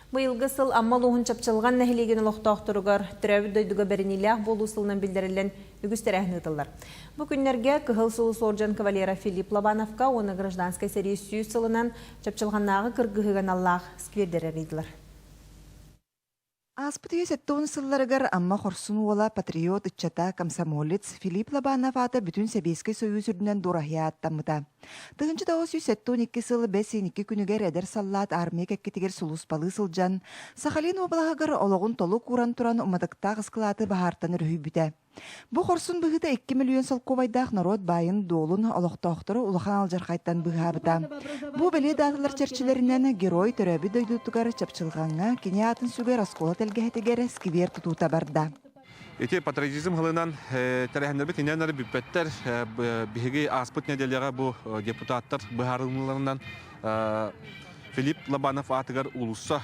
Быйылгы сыл Амма улууһун Чапчылҕан нэһилиэгин олохтоохторугар төрөөбүт дойдуга бэриниилээх буолуу сылынан биллэриллэн үгүс тэрээһин ыытыллар. Бу күннэргэ Кыһыл Сулус орден кавалера Филипп Лобановка уонна гражданскай сэрии 100 сылынан Чапчылҕаннааҕы кыргыһыыга аналлаах сквердэр арыйдылар. Ааспыт үйэ 70 сылларыгар Амма хорсун уола, патриот ыччата, комсомолец Филипп Лобанов аата бүтүн Сэбиэскэй Сойуус үрдүнэн дуораһыйа ааттаммыта. 1972 сыл бэс икки күнүгэр эдэр саллаат армия кэккэтигэр сулууспалыы сылдьан, Сахалин уобалаһыгар олоҕун толук ууран туран уматыктаах ыскылааты баһаартан өрүһүйбүтэ. Бу хорсун быһыыта 2 мөлүйүөн солкуобайдаах норуот баайын-дуолун олохтоохтору улахан алдьархайтан быыһаабыта. Бу бэлиэ дааталар чэрчилэринэн герой төрөөбүт дойдутугар Чапчылҕаҥҥа кини аатын сүгэр оскуола тэлгэһэтигэр сквер тутуута барда. Ити патриотизм сылынан тэрээһиннэрбит иннинэ бүппэттэр. Биһиги ааспыт нэдиэлэҕэ бу депутаттар быһаарылларынан Филипп Лобанов аатыгар уулусса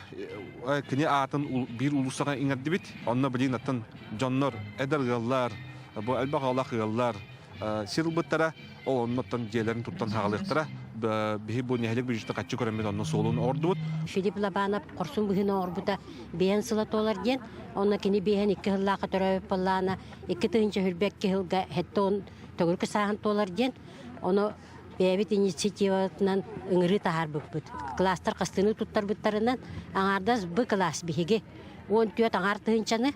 кини аатын биир уулуссаҕа иҥэрдибит. Онно билигин аттан дьоннор, эдэр ыаллар, бу элбэх оҕолоох ыаллар сир ылбыттара, ол оннуттан дьиэлэрин туттан хаалыахтара. Биһи бу нэһилик бюджета хаччы көрөммүт онно суолун оҥордубут. Филипп Лобанов хорсун быһыыны оҥорбута биэһэн сыла туолар диэн, онно кини биэһэн икки сыллаахха төрөөбүт буоллаҕына, 2022 сылга 70 төгүрүк сааһын туолар диэн, ону Бэйэбит инициативатынан ыҥырыы таһаарбыппыт. Кылаастар хастыыны туттарбыттарынан аҥаардас Б кылаас биһиги 14 аҥаар тыһыынчаны,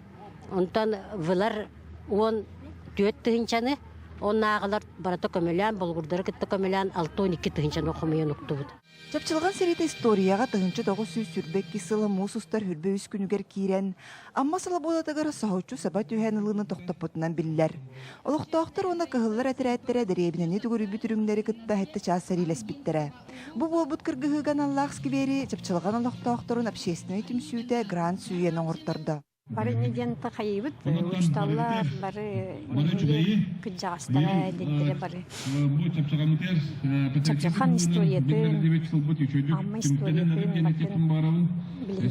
онтон Влар 14 тыһыынчаны, оннааҕылар барыта көмөлөөн, болугурдары кытта көмөлөөн 62 тыһыынчаны хомуйан уктубут. Чапчылҕан сэриитэ историяҕа 1922 сыл муус устар хүрбэ үс күнүгэр киирэн, Амма Солобуодатыгар соһуччу саба түһэн ылыыны тохтоппутунан биллэр. Олохтоохтор уонна кыһыллар этэрээттэрэ дэриэбинэни түгүрүйбүт үрүҥнэри кытта сэттэ чаас сэриилэспиттэрэ. Бу буолбут кыргыһыыга аналлаах сквери Чапчылҕан олохтоохторун общественнай түмсүүтэ грант сүүйэн оҥортордо. Бары инньэ диэн хайыыбыт, учууталлар бары кырдьаҕастара, эдэрдэрэ бары Чапчылхан историятын, Амма историятын барытын билиһиннэрэ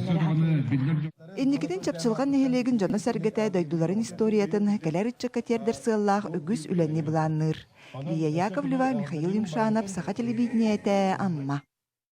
сатыыбыт. Инникитин Чапчылҕан нэһилиэгин дьоно-сэргэтэ дойдуларын историятын кэлэр ыччакка тиэрдэр сыаллаах үгүс үлэни былаанныыр. Лия Яковлева, Михаил Юмшанов, Саха телевидениетэ, Амма.